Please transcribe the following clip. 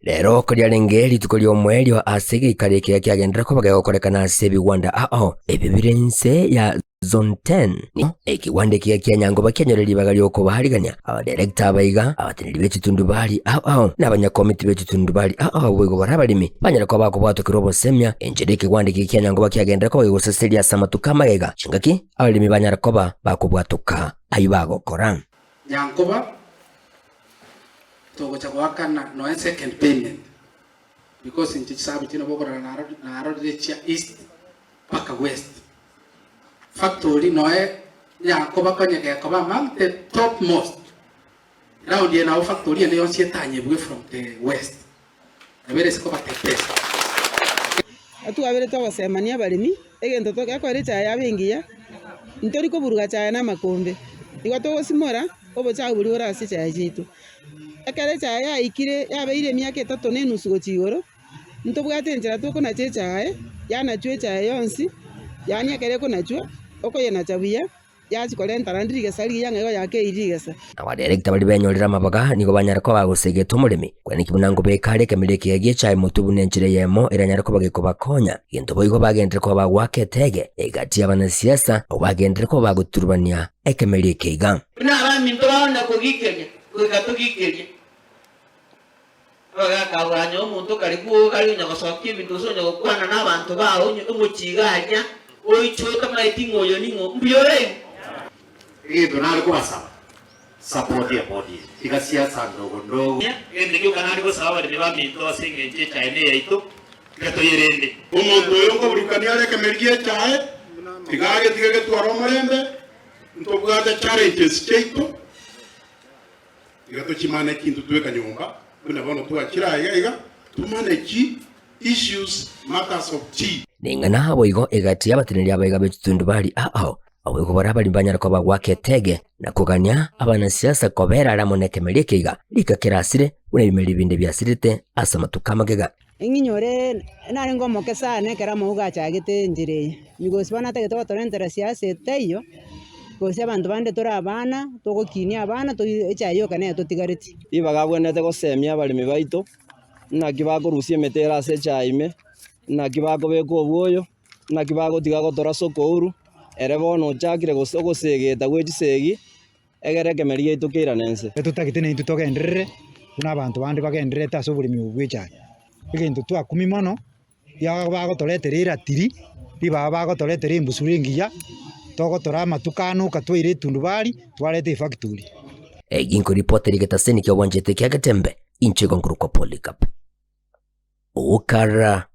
Rero koriarenge rituko ri'omoerio ase egeikaro ekiya kiagenderera koba gegokorekana ase ebigwanda ao ebio bire inse ya Zone 10. Nigo ekigwanda ekiya kia Nyangoba kianyore ribaga ri'okobaarigania abadirector abaiga, abateneneri be chitundubari ao ao, na abanyakomiti be chitundubari ao ao boigo bare abaremi banyare koba bakobwatokerwa obosemia enchera ekegwanda ekiya kia Nyangoba kiagenderera koba gegosaseria ase amatuko amagega chingaki abaremi banyare koba bakobwatoka ayio bagokora. Nyankoba togocha goakana nonya second payment because inche chisabu echi nabo okorora narorire chia east mpaka west. Factory noe Nyankoba konya gekoba among the top most round eye nabo factory ende yonsi etanyebwe from the west nabo ere ase koba the best. Twabere togosemania abaremi, egento togekorera echae yabo engiya, ntori koburuga chae na amakombe, igo togosimora obochafu boria bore ase echae chiaito. Ekero echae yaikire yabeire emiaka etato na enusu gochia igoro, ntobwate enchera tokonacha echae, yanachwa echae yonsi, yaani ekero ekonachwa, okoyenacha buya. Yachia korenta naende rigesa rigiya ng'a igo yakeire rigesa. Abadirector baria benyorire amabaga nigo banyare koba bagosegeta omoremi, kweneki buna nkobeka are ekemeri ekiya gi'echae motwe buna enchera eyemo eranyare koba gekobakonya. Gento boigo bagenderere koba bagoaka etege egati y'abanasiasa abwo bagenderere koba bagoturubania ekemeri eke iga. Buna abaminto bao na kogikeria, goika togikerie. Abagaaka abwo baranyore omonto kare bwoga aria onya gosokia ebinto gose onya gokwana nabanto bao onye omochie iga aria, oichwe otamaeti ng'a oyo ning'o, mbuya ore igo? Egento nare kobasaba, support eboard eye, tiga siasa ndogo ndogo. Egento gioka nare gosaba abaremi baminto ase engencho echae neyaito, tiga toyerende. Omonto oyo nkoburukania are ekemeri gi'echae, tiga agetige getware omorembe, ntobwate challenges chiaito. Tiga tochimane chinto tweka nyomba buna bono twachire aiga iga tomane chi issues matters of tea. Ning'ana boigo egati y'abateneneri abaiga be chitundubari ao ao igo baria abaremi banyare koba goaka etege na kogania abanasiasa kobera are amo nekemeri eke iga rika kerasire buna ebimeri binde biasirete ase amatuko amagega. Ing'inyore narenge omoke sana ekero amauga achagete enchera eye, gose bono atagete gotorentera siasa etaiyo, gose abanto bande tore abana, togokinia abana toi echae yoka nere totigareti. Ribaga abwenerete gosemia abaremi baito, naki bakorusia emete ere ase echae ime, naki bakobeka obwoyo, naki bagotiga gotora sokouru, ere bono ochakire gose ogosegeta gwe chisegi. Egere ekemeri giaito keirane ense. Totagete naintwe togenderere buna abanto bande bagendererete ase oboremi obo bw'echae. Egento twakumia mono, riaba bagotoretera eratiri, ribaga bagotoretera embusuro engiya, togotora amatuko ane oka twaira etundubari, twareta efactory. Egi nkoripoteri egetaseni ki'obwanchete kia Getembe, inche igo nkorokwa Polycarp. Okara.